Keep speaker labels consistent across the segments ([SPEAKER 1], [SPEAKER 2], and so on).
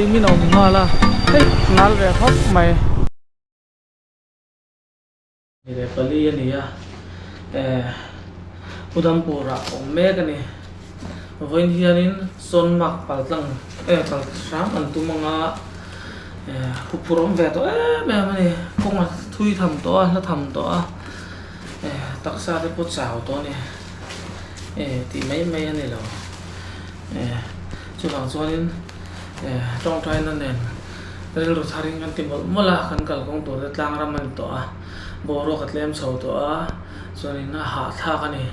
[SPEAKER 1] Lei min a awm nghal a hei nal ve khawp mai. Ni leh pali a ni a eh Udhampur ah awm mek a ni vawiin hianin Sawnmark paltlang eh pal hram an tum anga eh huphurh awm ve tawh em em a ni kawng a thui tham tawh a hla tham tawh a eh taksa te pawh chau tawh a ni eh tih mai mai a ni lo. Eh chuvang chuanin eh tawngtaina nen rilru tharin kan ti mawlh mawlh a, kan kalkawng tur te tlang ram a ni tawh a, boruak a tlem chho tawh a, chuanin a hahthlak a ni.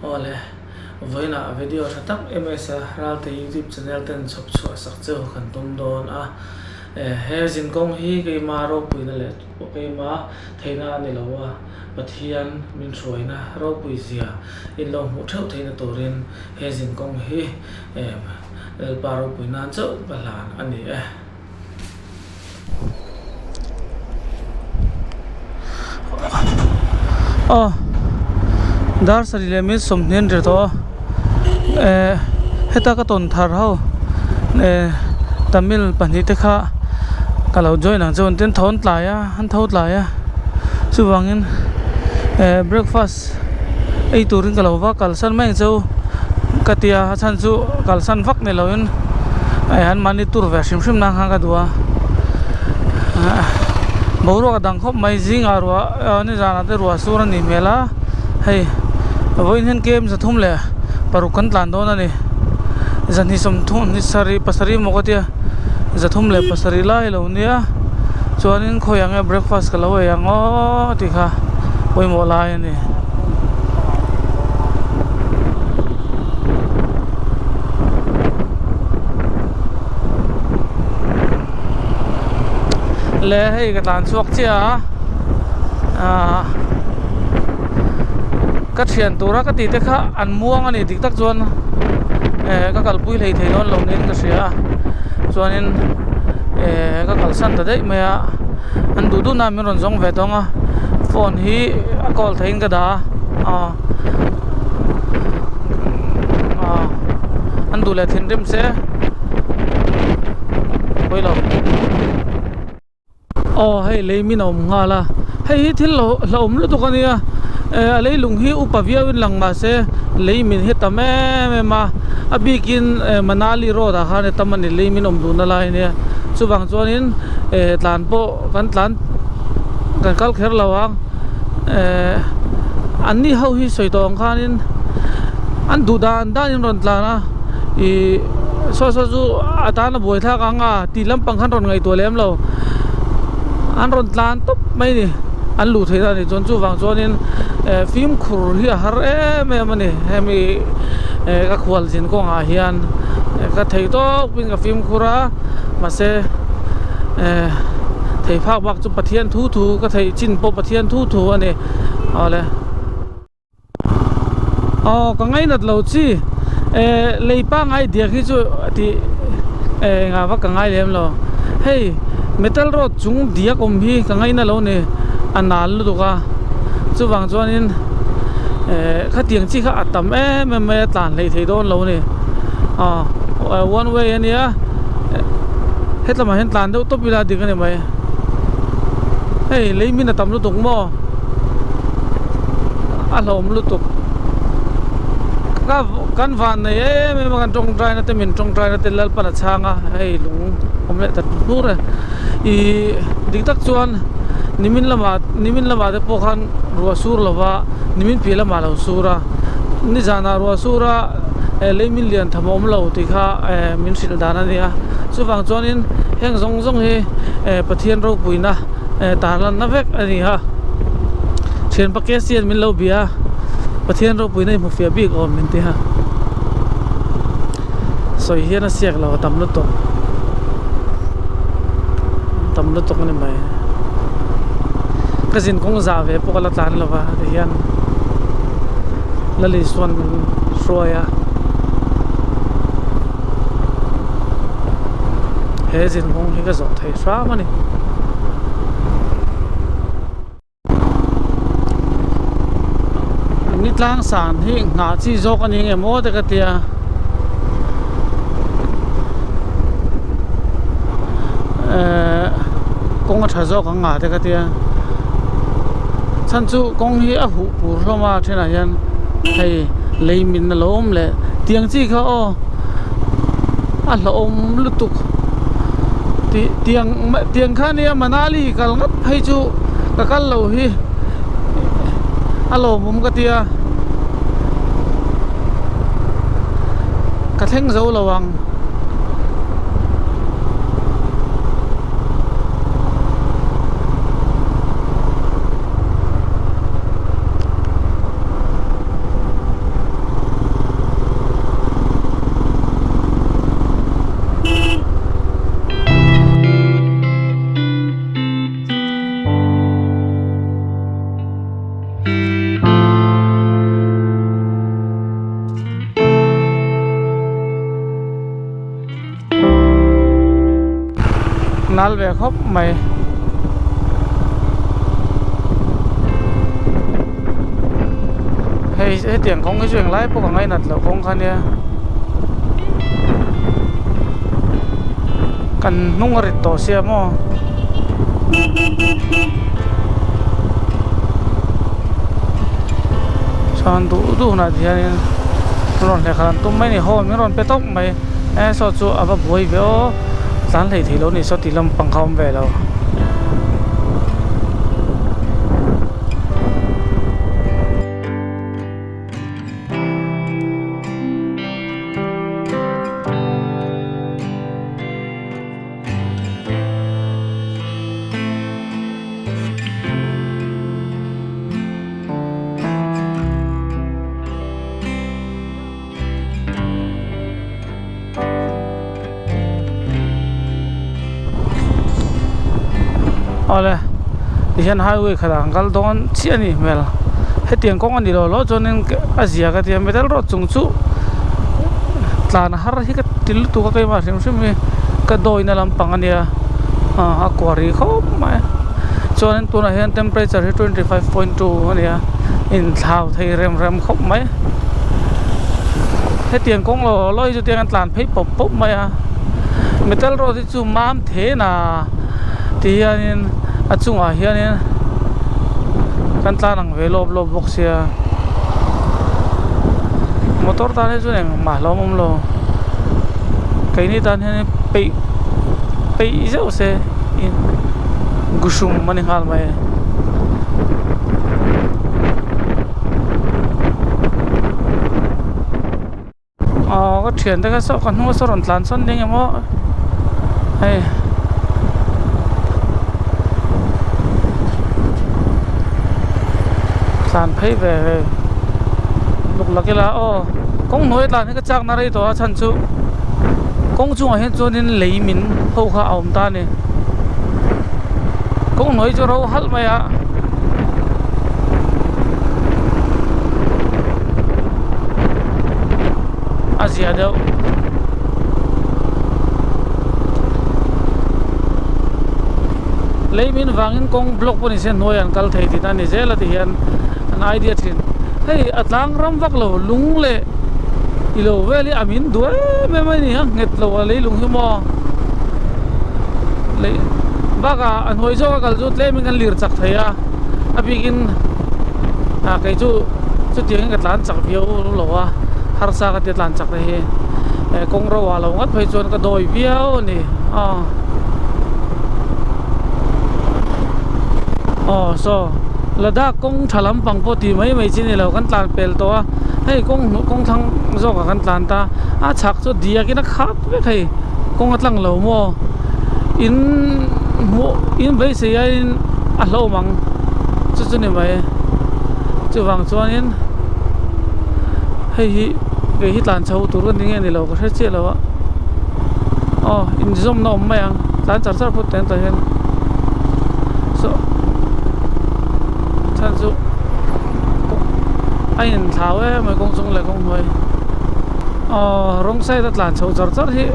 [SPEAKER 1] Aw le, vawiinah video tha tak MS a Ralte YouTube channel ten chhawp chhuah sak chu kan tum dawn a, eh he zinkawng hi keima ropuina leh keima theihna a ni lo a, Pathian min hruaina ropui zia in lo hmuh theuh theihna turin He zinkawng hi Lalpa ropui nan chauh ka hlan a ni e. Aw dar sarih leh minute sawmhnih an ri tawh a eh heta ka tawn thar ho eh Tamil pahnih te kha ka lo join ang chuan tin tho an tlai a an tho tlai a chuvangin eh breakfast Ei turin ka lo va kalsan mai ang cheu ka ti a a chhan chu kalsan vak ni loin eh an mahni tur ve hrim hrim nan khan ka duh a boruak a dang khawp mai zingah ruah ah nizanah te ruah sur a nih hmel a hei vawiin hian kem zathum leh paruk kan tlan dawn a ni zahnih sawmthum ni sarih pasarih emaw ka tia zathum leh pasarih lai a lo nia chuanin khawiah nge breakfast ka lo ei ang aw tih kha pawimawh lai a ni. Le hei ka tlan chhuak chiah a ahh ka thian tura ka tih te kha an muang a ni dik tak chuan eh ka kalpui hlei thei dawn lo niin ka hria a chuanin eh ka kalsan ta daih mai a an duh duh na min rawn zawng ve tawng a phone hi a call theihin ka dah a aw aw an duh leh thinrim se pawi lo aw hei lei min a awm nghal a hei hi thil lo hlauhawm lutuk a nia eh a leilung hi upa viau in lang mahse lei min hi tam em em a a bikin eh Manali road ah khan tam a ni lei min awm duhna lai a nia chuvang chuanin eh tlan pawh kan tlan kan kal kher lo ang eh an ni ho hi sawi tawh ang khanin an duh dan danin rawn tlan a ih saw saw chu a tan a buai thlak ang a tih lampang khan rawn ngaihtuah lem lo an rawn tlan tawp mai a ni an luh theih na a nih chuan chuvang chuanin eh fimkhur hi a har em em a ni hemi eh ka khualzin kawngah hian ka thei tawk in ka fimkhur a mahse eh thei phak bak chu Pathian thu thu ka theih chin pawh Pathian thu thu a ni awle aw ka ngainat lo chi eh lei pangai diak hi chu tih eh engah vak ka ngai lem lo hei metal road chung diak awm hi ka ngaina lo ni a nal lutuk a chuvang chuanin eh khatiang chi kha a tam em em mai a tlan hleih theih dawn lo a ni aw one way a nia. Hetlamah hian tlan deuh tawp ila dik a ni mai hei lei min a tam lutuk maw a hlawm lutuk ka kan van nei em em a kan tawngtai na te min tawngtai na te Lalpan a chhang a hei lung awm leh ta hnur e ih dik tak chuan nimin lamah nimin lamah te pawh khan ruah sur lova nimin piah lamah a lo sur a nizanah ruah sur a lei min lian tham a awm lo tih kha. eh min hrilh dan a nia chuvang chuanin heng zawng zawng hi eh Pathian ropuina eh tarlanna vek a ni a thianpa Casey an min lo bia a Pathian ropuina i hmu fiah bik awm min ti a sawi hian a siak lo a tam lutuk tam lutuk a ni mai ka zin kawng zah ve pawh ka la tlan lo va tihian Lalisuan min hruai a. He zinghawng hi ka zawh thei hram a ni. Ni tlang san hi nghah chi zawk a ni nge maw te ka tia. Ehh kawng a tha zawk ang nga te ka tia chhan chu kawng hi a huh pur hlawm a thenah hian hei lei min a lo awm leh tiang chi kha aw a hlauhawm lutuk tih tiang tiang kha nia Manali kal ngawt phei chu ka kal lo hi a lawmawm ka tia ka thleng zo lo ang. Nal ve khawp mai. Hei hetiang kawng hi chu englai pawh ka ngainat loh kawng kha nia. Kan hnung a rit tawh sia maw. Chuan duh duh hunah ti hianin rawn hlek han tum mai a ni haw min rawn pe tawp mai e saw chu a va buai ve aw tlan hlei thei lo a ni saw tih lampang kha a awm ve lo. Awle tihian highway khatah an kal dawn chiah a nih hmel hetiang kawng a ni lo lo chuanin a zia ka ti a metal road chung chu tlan har hi ka ti lutuk a keimah hrim hrim hi ka dawina lampang a nia a kuah rih khawp mai chuanin tunah hian temperature hi 25.2 a ni a inthlau thei rem rem khawp mai hetiang kawng lo lawi chu tiang an tlan phei pawp pawp mai a metal road hi chu mam then a ti hianin a chungah hianin kan tlan ang ve lawp lawp bawk sia motor tan hi chuan engmah hlauhawm awm lo keini tan hian peih peih zeuh se guhrum a ni nghal mai. Aw ka thian te kha saw ka hnung a saw rawn tlan sawn ding emaw hei tlan phei ve ve luk lak ila aw kawng hnuai tlan hi ka chak na rei tawh a chhan chu kawng chungah hian chuanin lei min ho kha a awm ta a ni kawng hnuai chu ro halh mai a. A zia deuh. Lei min vangin kawng block pawh ni se hnuai an kal thei tihna a ni zel a ti hian an idea thin. Hei a tlang ram vak lo lung leh ilo vel hi a min duh em em a ni a nghet lo a leilung hi maw lei bakah a hnuai zawk a kal chu tlem in kan lir chak thei a a bikin ah kei chu chutiangin ka tlan chak viau lo a harsa ka tia tlan chak te hi eh kawng ro ah lo ngawt phei chuan ka dawi viau a ni aw aw saw Ladakh kawng tha lampang pawh tih mai mai chi ni lo kan tlan pel tawh a hei kawng hnuh kawng thlang zawk ah kan tlan ta a chhak chu diak in a khak vek hei kawng a tlang lo maw in hmuh in beisei aiin a hlauhawm ang chu chu ni mai chuvang chuanin hei hi kei hi tlan chho tur ka ni nge ni lo ka hre chiah lo a aw inzawmna awm mai ang tlan char char phawt teh hian saw chhan chu a inthlau em mai kawng chung leh kawng hnuai aw rawng side a tlan chho char char hi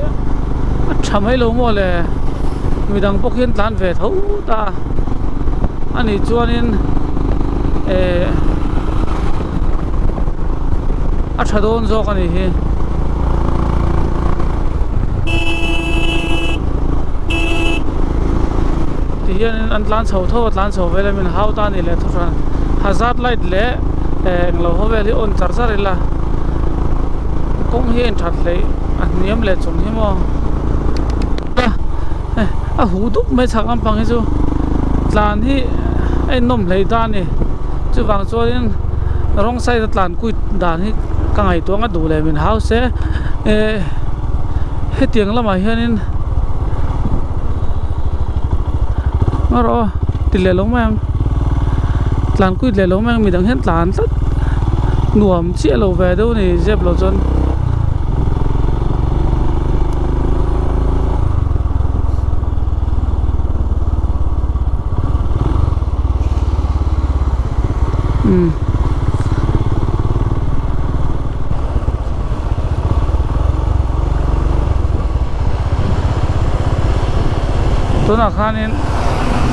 [SPEAKER 1] a tha mai lo maw le midang pawh khian tlan ve tho ta a nih chuanin eh a tha dawn zawk a nih hi. hianin an tlan chho tho a tlan chho vel a min hau ta a ni leh thu hran hazard light leh eh englo ho vel hi on char char ila kawng hi a inthat hleih a hniam leh chung hi maw a huh dup mai chhak lampang hi chu tlan hi a innawm hlei ta a ni chuvang chuanin wrong side a tlan kuit dan hi ka ngaihtuah ang a duh leh min hau se eh hetiang lamah hianin ngaw rawh aw ti leh lo mai ang tlan kuit leh lo mai ang midang hian tlan tlat nuam chiah lo ve deuh a ni zep lo chuan. Umm. Tunah khanin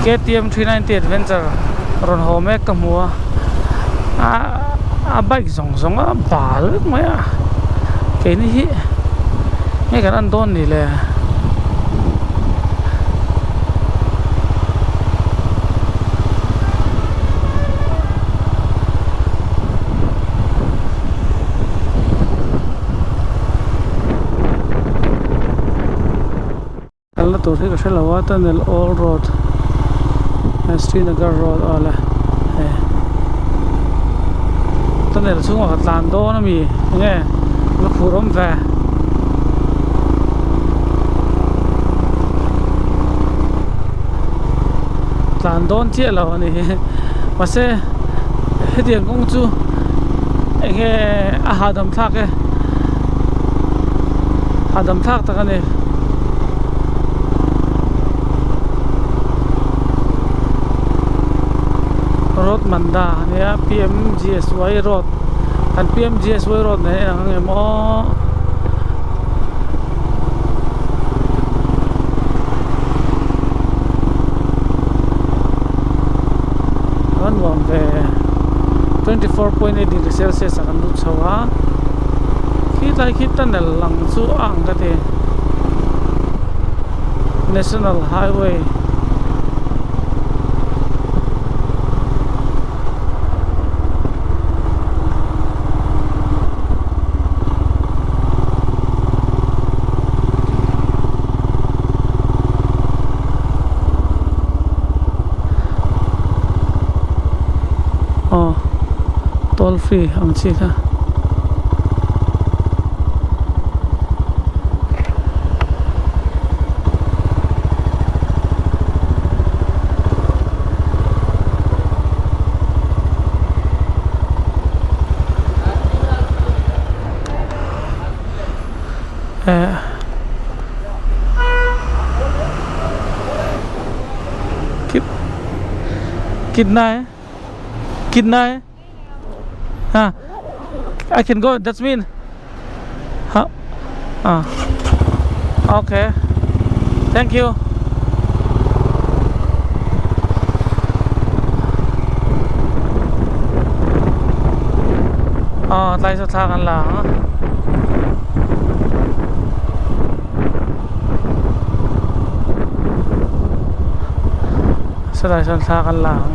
[SPEAKER 1] KTM 390 Adventure rawn haw mek ka hmu a a bike zawng zawng a bal vek mai a keini hi nge kan en dawn ni le. Kalna tur hi ka hre lo a tunnel old road Srinagar road aw le hei tunnel chhungah ka tlan dawn ami enge la phur awm ve. Tlan dawn chiah lo a ni hi mahse hetiang kawng chu enge a hahdam thlak e hahdam thlak tak a ni. Road Manda a nia P_M_G_S_Y road kan P_M_G_S_Y road nen a inang ang em aw. A nuam ve 24.8 degree celsius ah kan lut chho a khilai khi tunnel lang chu a ang ka ti national highway. Aw toll free ang chi kha. Eh kitna hai kitna hai ha I can go that's mean ha ah okay thank you aw tlai saw thla kan la ang a. Satlai sawn thla kan la ang.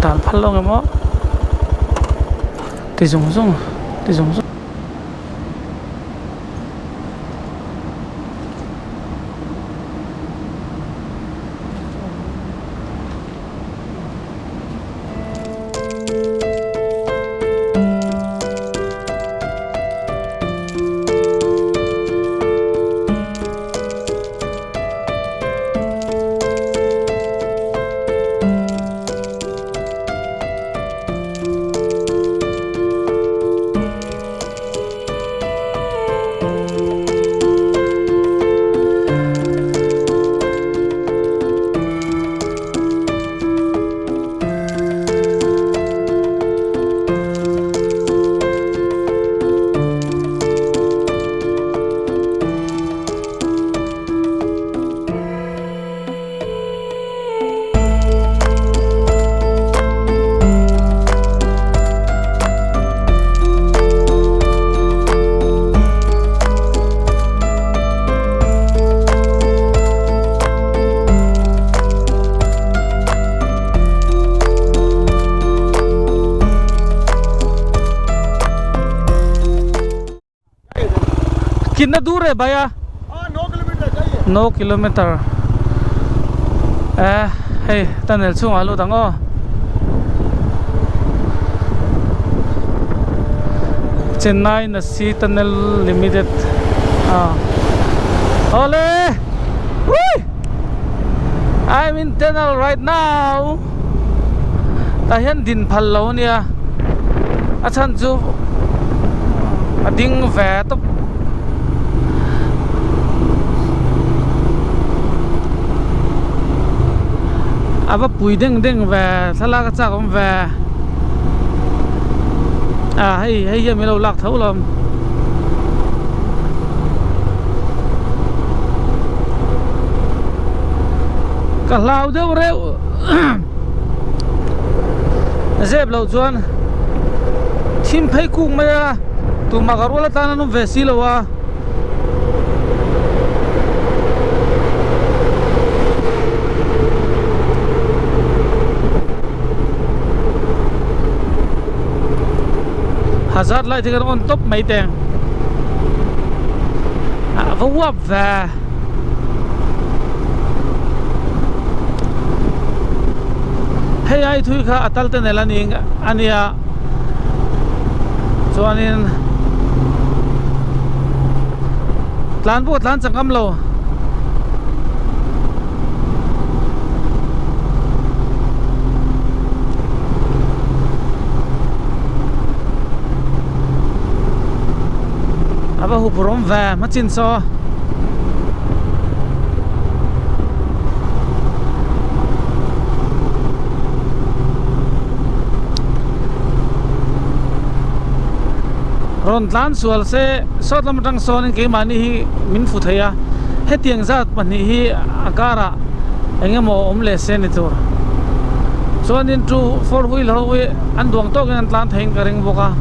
[SPEAKER 1] Dan phal lo nge maw ti zung zung ti zung zung. Kitna dur e bhaiya? No kilometer eh hei tunnel chhungah lut ang aw. Chennai Nasi Tunnel Limited ah awle ui I'm in tunnel right now tah hian din phal lo ania a chhan chu a ding ve tawp. A va pui deng deng ve thlalak a chak awm ve ah hei hei hian min lo lak tho lawm. Ka hlau deuh reuh zep loh chuan thim phei kuk mai a tumah ka rual atan an awm ve si lo a. Hazard light hi kan on tawp mai teng a va uap ve. Hei ai thui kha a tal te nel ani ania chuanin tlan pawh tlan chak ngam lo. A va hup rawm ve hmachin saw. Rawn tlan sual se sawt lam atang sawnin keimahni hi min fu thei a, hetiang zat pahnih hi a karah eng emaw awm leh se ni tur. Chuanin two four wheel ho hi an duang tawkin an tlan theiin ka ring bawk a.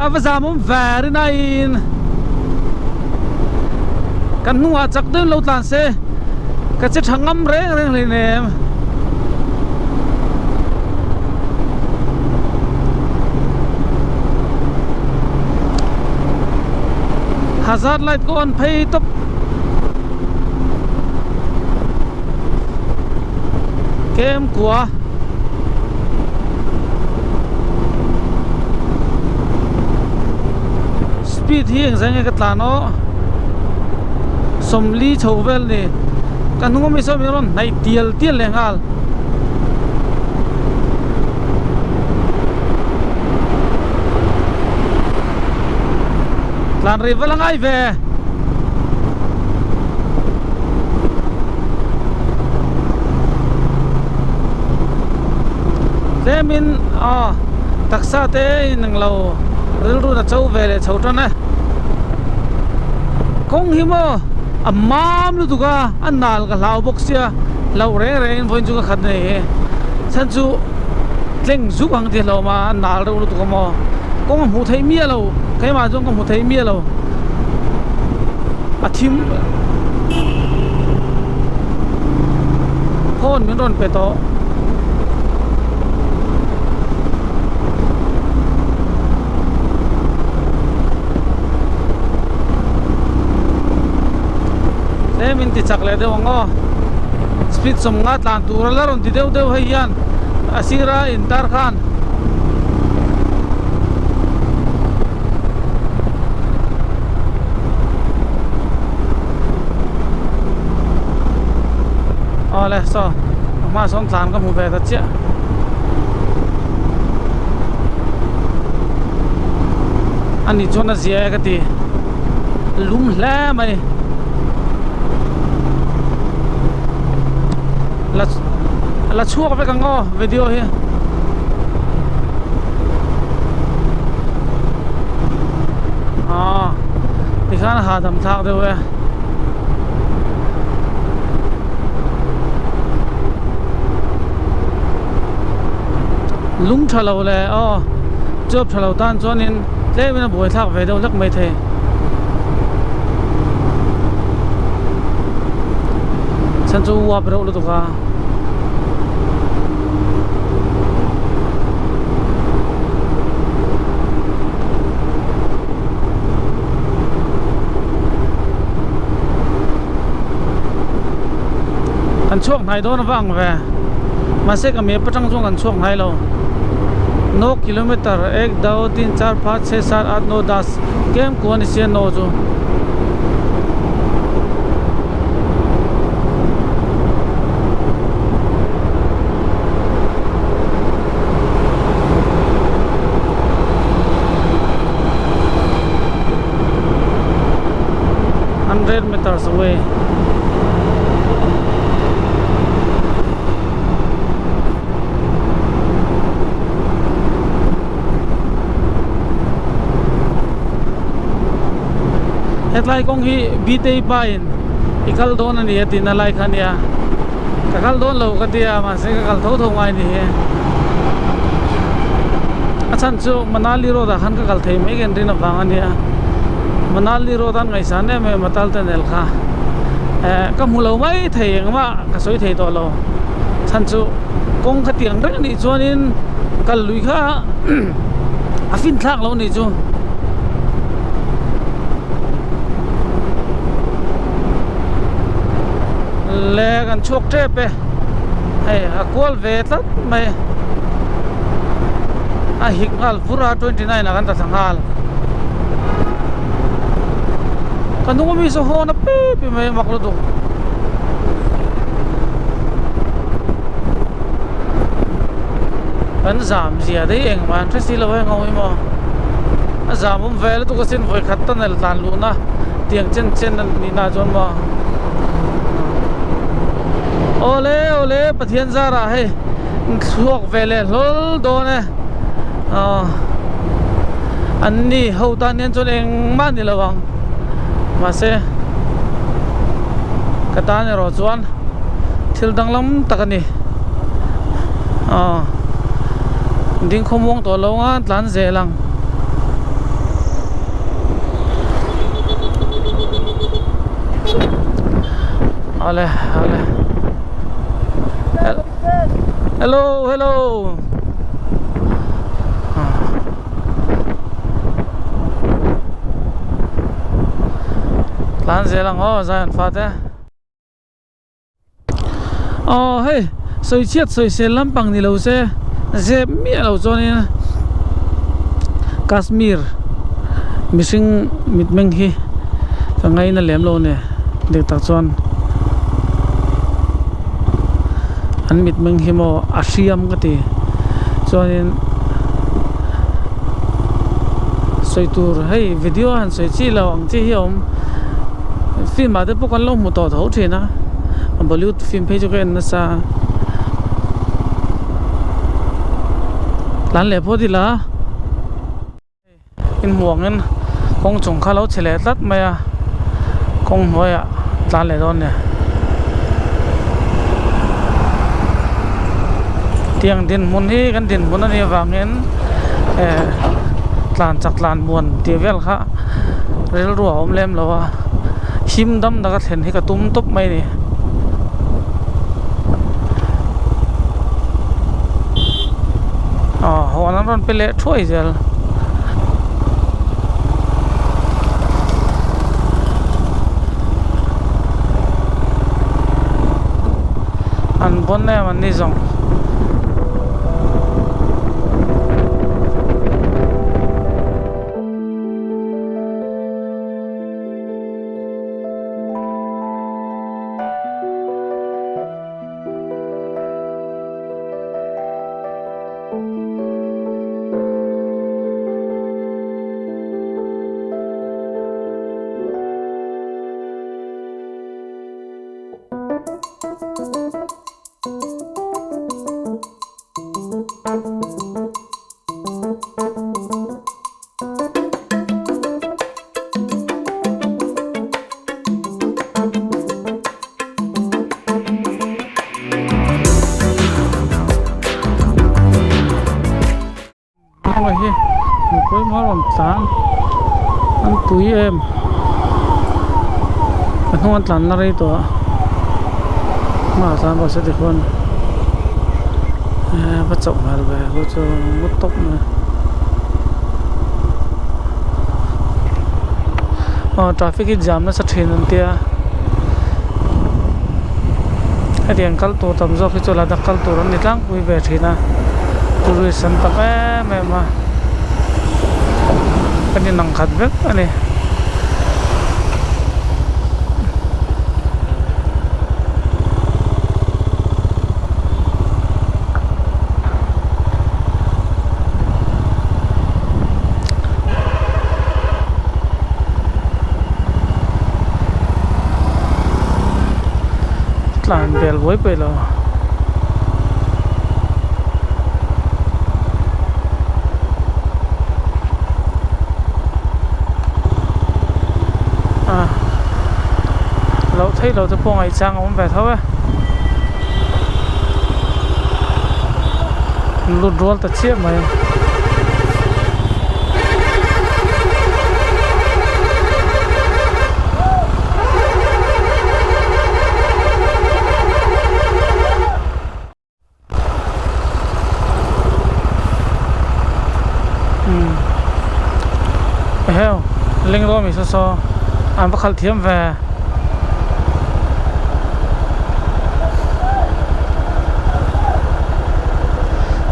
[SPEAKER 1] A va zam awm ve rinaiin kan hnungah chak deuhin lo tlan se ka che tha ngam reng reng hleinem. Hazard light ka on phei tawp. Kem kua. Speed hi engzah nge ka tlan aw sawmli chho vel ni ka hnung ami saw min rawn hnaih tial tial leh nghal. Tlan rei vel a ngai ve. Tlemin aw taksa te in ang lo rilru na cho ve leh chho tan e. Kawng hi maw a mam lutuk a, a nal ka hlau bawk sia hlauh reng reng in vawiin chu ka khat nei hi. Chhan chu tleng zuk ang ti hlauh a nal reuh lutuk a maw kawng a hmuh theih miah lo keimah chuan ka hmu thei miah lo a thim phone min rawn pe tawh. Tlem in ti chak leh deuh ang aw speed sawmnga tlan tur a la rawn ti deuh deuh hei hian a sira intar khan Awle saw a hma sawn tlan ka hmu ve ta chiah. Ani chuan a zia e ka ti lum hle mai la la chhuak vek ang aw video hi. Aw tikhan a hahdam thlak deuh e. Lung tha lo leh aw chuap tha lo tan chuanin tlemin a buai thlak ve deuh hlek mai thei. Chhan chu uap reuh lutuk a. Kan chhuak hnai dawn a va ang ve. Mahse ka map atang chuan kan chhuak hnai lo. No kilometer ek do tin char phat chhe sat at no das kem ku a ni sia no chu. 100 meters away. Hetlai kawng hi Bitei pa in i kal dawn a ni a tihna lai kha a nia ka kal dawn lo ka tia mahse ka kal tho tho ngai a ni hi a chhan chu Manali road ah khan ka kal thei mai ka inrin avang a nia Manali road an ngaihsan em em a tal tunnel kha eh ka hmu lo mai thei engmah ka sawi thei tawh lo chhan chu kawng kha tiang reng anih chuanin kal lui kha a fin thlak lo anih chu. Le kan chhuak tep e hei a kual ve tlat mai a hik nghal vur a 29 ah kan ta thla nghal ka hnung ami saw hawn a pip mai mak lutuk. Kan zam zia daih engmah an hre si lo e ngawi maw a zam awm ve lutuk asin vawi khat tunnel tlan luhna tiang chen chen a nih na chuan maw awle awle Pathian zarah hei thluak ve leh hlawl dawn e aw an ni ho tan hian chuan engmah a ni lo ang mahse ka tan erawh chuan thil danglam tak a ni aw ding khawmuang tawh lo ang a tlan zel ang. Awle awle hello hello tlan zel ang aw Zion fate. Aw hei sawi chhiat sawi sel lampang ni lo se zep miah lo chuanin Kashmir mihring mitmeng hi ka ngaina lem lo a ni dik tak chuan an mitmeng hi maw a hriam ka ti chuanin sawi tur hei video a han sawi chi lo ang chi hi a awm film ah te pawh kan lo hmu tawh tho thin a Bollywood film phei chu ka en nasa tlan leh phawt ila inhmuangin kawng chung kha lo chhe leh tlat mai a kawng hnuaiah tlan leh dawn a ni tiang dinhmun hi kan dinhmun a nih avangin eh tlan chak tlan muan tih vel kha rilru a awm lem lo a him dam taka thlen hi ka tum tawp mai a ni. Aw hawn an rawn pe leh thuai zel. An bawn em an ni zawng. Heng hi mipui maw rawn tlan an pui em a hnung an tlan na rei tawh a hmaah tlan bawk se tikhuan ehh va chauh hmel ve ho chu ngut tawp mai aw traffic hi jam nasa thin an tia. Hetiang kal tur tam zawk hi chu Ladakh kal tur an ni tlangpui ve thin a, tourist an tam em em a, kan inang khat vek a ni. Tlan bel buai peih lo. Ah loh theih loh te pawh ngaihchang a awm ve tho e. Lut rual ta chiah mai. Umm eheu ling rawh mi saw saw an va khalh thiam ve.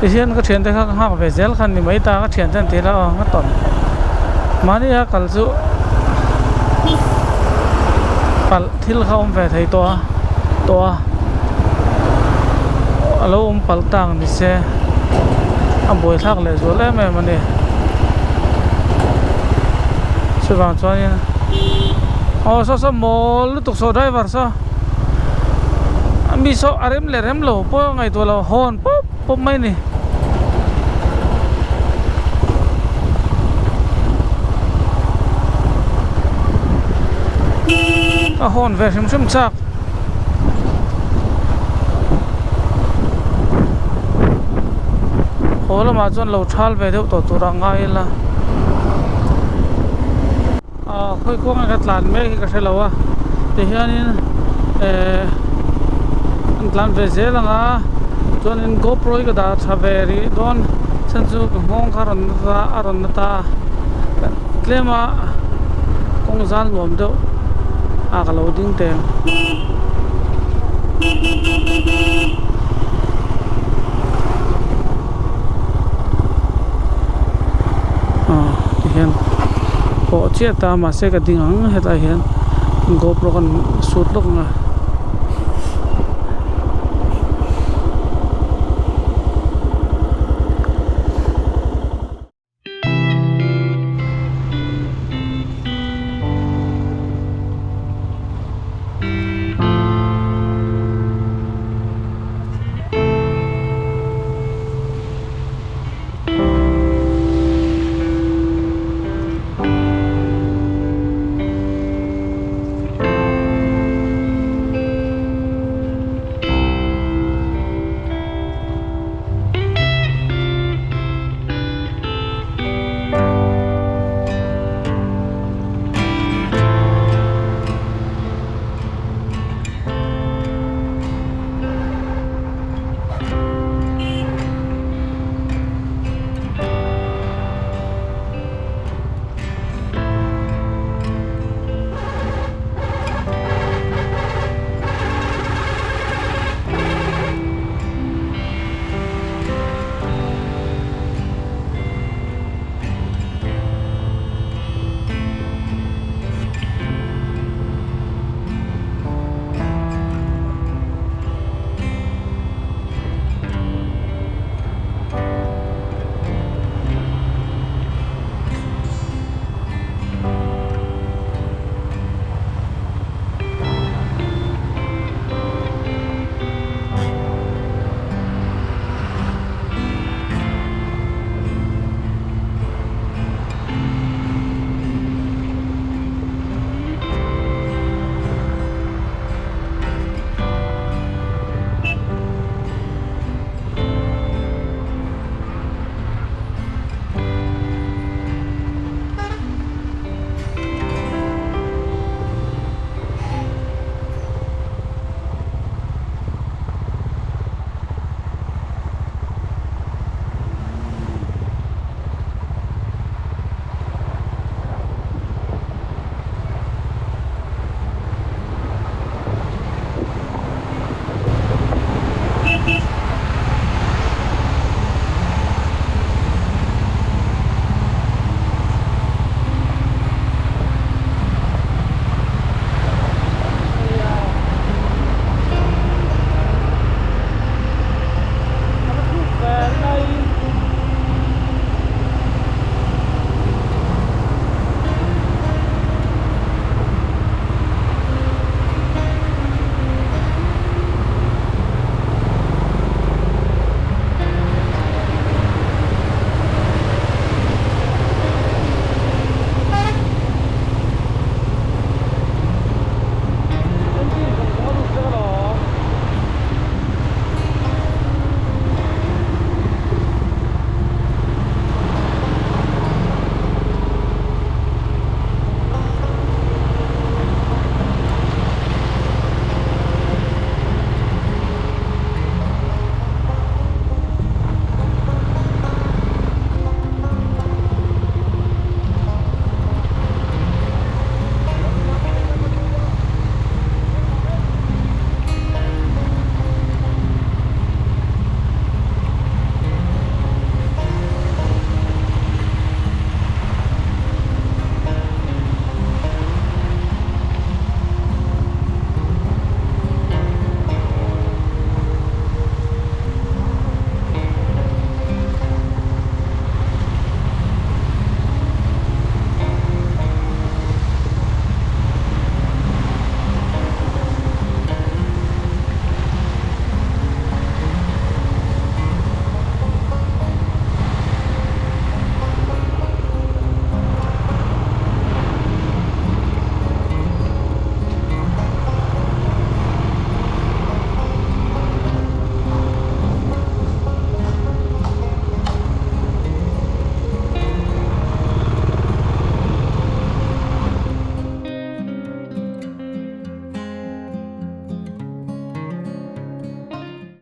[SPEAKER 1] Tihian ka thiante kha ka nghak ve zel kha ni mai ta ka thiante an ti la aw nga tawn mahni a kal chu palh thil kha awm ve thei tawh a tawh a a lo awm palh tak ni se a buaithlak leh zual em em a ni chuvang chuanin aw saw saw mawl lutuk saw driver saw mi saw a rem leh rem lo pawh ngaihtuah lo hawn pawp pawp mai a ni. A hawn ve hrim hrim chak. Haw lamah chuan lo thal ve deuh tawh tur a ngai ila. Aw khawi kawng ka tlan mek hi ka hre lo a tihianin ehh an tlan ve zel ang a chuanin GoPro hi ka dah tha ve rih dawn chhan chu ka nghawng kha a rawn na ta a rawn na ta a tlem a kawng zal nuam deuh a ka lo ding teng. Aw tihian pawh chiah ta mahse ka ding ang hetah hian GoPro kan shoot lawk ang a.